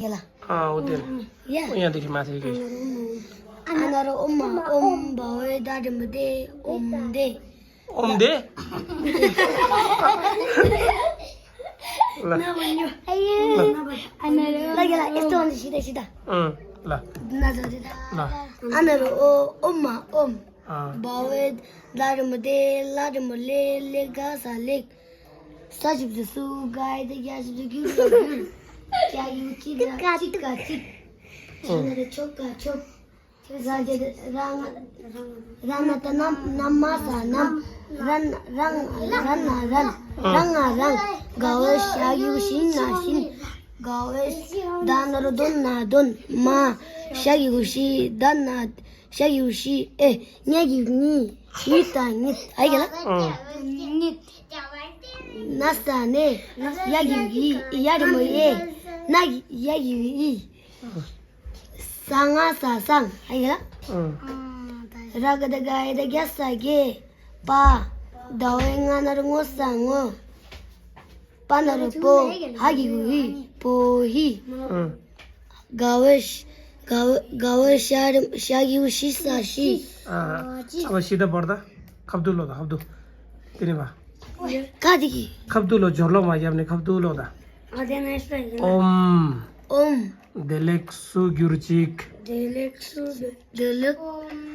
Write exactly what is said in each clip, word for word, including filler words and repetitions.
ཡ་ལ། ཨ་འོ་དེ། ཡ། ཨོ་ཡ་དེ་གི་མ་ཐེ་གི། ཨ་ན་རོ་ཨོ་མ་ཨོམ། བ་འོད་ད་རི་མོ་དེ། ཨོམ་དེ། ཨོམ་དེ། ལ། ན་བ་ཉོ། ཨ་ཡེ། ཨ་ན་རོ། ལ་གི་ལ་ཨེ་སྟོན་ཞིག་ད་ཞིག་ད། ཨང་། ལ། ན་ཟ་དེ་ད། ལ། ཨ་ན་རོ་ཨོ། ཨོ་མ་ཨོམ། ཨ། བ་འོད་ད་རི་མོ་དེ། ལ་རི་མོ་ལེ། ལེ་ག་ས་ལེགས། ས་ཞབས་ཀྱུ་སུ། ག་ཡ་བཏགས་གྱ་ཞབས་ཀྱུ་གྱུ། གྱུར། ཞ་གི་གུ་ཅི། ད་ཅི་ག་ཅིག་ཆ་ན་རོ་ཆོ་ག་ཆོག་ར་ན་བཏགས་ར། ན་མ་ས་རྣམས། ར་ན་ར་ན་རན། ར་ང་རང་། ག་འོད་ཞ་གི་གུ་ཞི་ན་བཞིན། ག་འོད་ད་ན་རོ་དོ་ན་དོན། མ་ཞ་གི་གུ་ཞི། ད་ན་ཞ་གི་གུ་ཞི། ཨེ། ཉ་གི་གུ་ཉི། ཉི་ད་ཉིད། ཨ་ཡེ་ལ། ཨང་། ཉིད། ན་ས་ནས། ཡ་གི་གུ་ཡི། ཡ་རི་མོ་ཡེ། ན་ཡ་གི་གུ་ཡི། ས་ང་ས་སང་། ཨ་ཡེ་ལ། ཨང་། ར་ག་བཏགས་རྒ་ཡ་བཏགས་རྒྱ་ས་རྒྱས། པ། ད་འོད་ང་ན་རོ་ངོ་ས་ངོ་། པ་ན་རོ་པོ། ཧ་གི་གུ་ཧི། པོ་ཧི། ཨང་། ག་འོད་ཞ། ག་འོད་ག་འོད་ཞ་རི། ཞ་གི་གུ་ཞི་ས་ཞི། ཨ། ཨ་བ་ཞི་ད་བར་ད། ཁ་བསྡུ་ལོ་ད། ཁ་བསྡུ། དེ་ནི་བ། ག་དེ་གི། ཁ་བསྡུ་ལོ། སྦྱོར་ཀློག་མ་བརྒྱབ་ནས་ཁ་བསྡུ་ལོ་ད། ཨ་དེ་ནས་ཤོད་ཡིན། ཨོམ། ཨོམ། བདེ་ལེགས་སུ་གྱུར་ཅིག་བདེ་ལེགས་སུ་གྱུར། བདེ་ལེགས།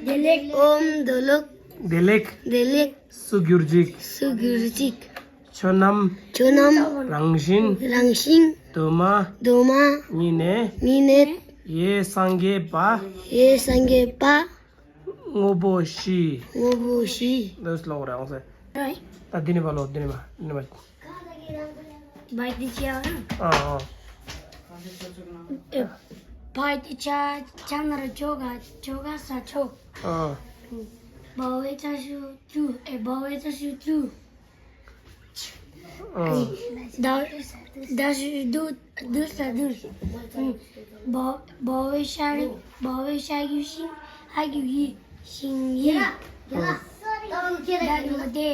བདེ་ལེགས། ཨོམ་བདེ་ལེགས། བདེ་ལེགས། བདེ་ལེགས། སུ་གྱུར་ཅིག་སུ་གྱུར་ཅིག་ཆོས་རྣམས། ཆོས་རྣམས། རང་བཞིན། རང་བཞིན། དུ་མ། དུ་མ། ཉིད་ནས། ཉིད་ནས། ཡེ་སངས་རྒྱས་པ། ཡེ་སངས་རྒྱས་པ། དངོས་པོ་བཞི། དངོས་པོ་བཞི། འདི་ལོག་རེད་ཨང་ཟེར། ད་འདི་ནི་བ་ལོ། འདི་ནི་བ། འདི་ནི་བ། བ་འདི་ཅི་ཡང་། ཨ་ཨ། བ་འདི་ཆ་ཆ་ན་རོ་ཆོ་ག་ཆོ་ག་ས་ཆོ། ཨ། བ་འོད་ད་ཞབས་ཀྱུ་གྱུ། ཨེ། བ་འོད་ད་ཞབས་ཀྱུ་གྱུ། ཨ། ད་ད་ཞབས་ཀྱུ་དུ། དུ་ས་དུར། བ་བ་འོད་ཞ་རི། བ་འོད་ཞ་གི་གུ་ཞི། ཧ་གི་གུ་ཧི། ཞིང་ཧི། ད་རི་མོ་དེ།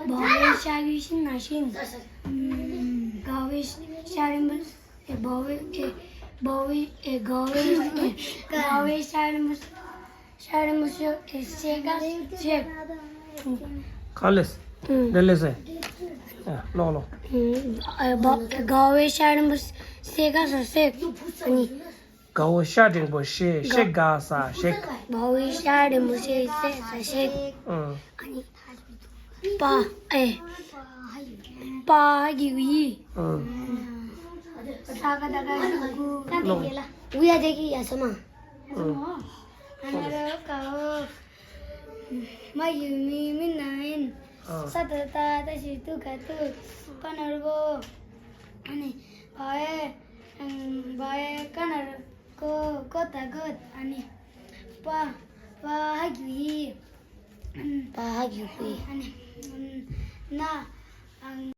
བ་འོད་ཞ་གི་གུ་ཞི་ན་བཞིན། ག་འོད་ཞ་རི་མོ། ཨེ། བ་འོད། ཨེ། བ་འོད། ཨེ། ག་འོད། ཨེ། ག་འོད་ཞ་རི་མོ། ཤ་རི་མོ་ཤོ། ཨེ། ཤེ་ག་ཤེ། ག་ལེས། ཨུམ། དེ་ལེས་ཨེ། ཨ། ལོག་ལོག་ཨུམ། ཨེ། བ། ག་འོད་ཤ་རི་མོ་ཤེ་ག་ས་ཤེག་ཨ་ནི། ག་འོད་ཤ་འགྲེང་བུ་ཤེ། ཤེ་ག་ས་ཤེག་བ་འོད་ཤ་རི་མོ་ཤེ་ཤེ་ས་ཤེག་ཨུམ། ཨ་ནི། པ། ཨེ། པ་གི་གུ་ཡི། ཨུམ། ས་ག་བཏགས་སྒ་ཞབས་ཀྱུ་སྒུ། ལོག་ཨུ་ཡ་བཏགས་ཀྱི་ཡ་ས་མ། ཨུམ། ཨ་ན་རོ་ཀ་འོ། མ་གི་གུ་མི། མི་ན་ཡིན། ཨ། ས་ད་བཏགས་སྟ་ཞབས་ཀྱུ་སྟུ་ག་སྟུད། པ་ན་རོ་པོ། ཨ་ནི། བ་འོད། ཨམ། བ་འོད་ཀ་ན་རོ་ཀོ། ཀོ་ད་གོད། ཨ་ནི། པ། པ་ཧ་གི་གུ་ཡི། ཨམ། པ་ཧ་གི་གུ་ཡི། ཨ་ནི། ཨམ། ན། ཨམ།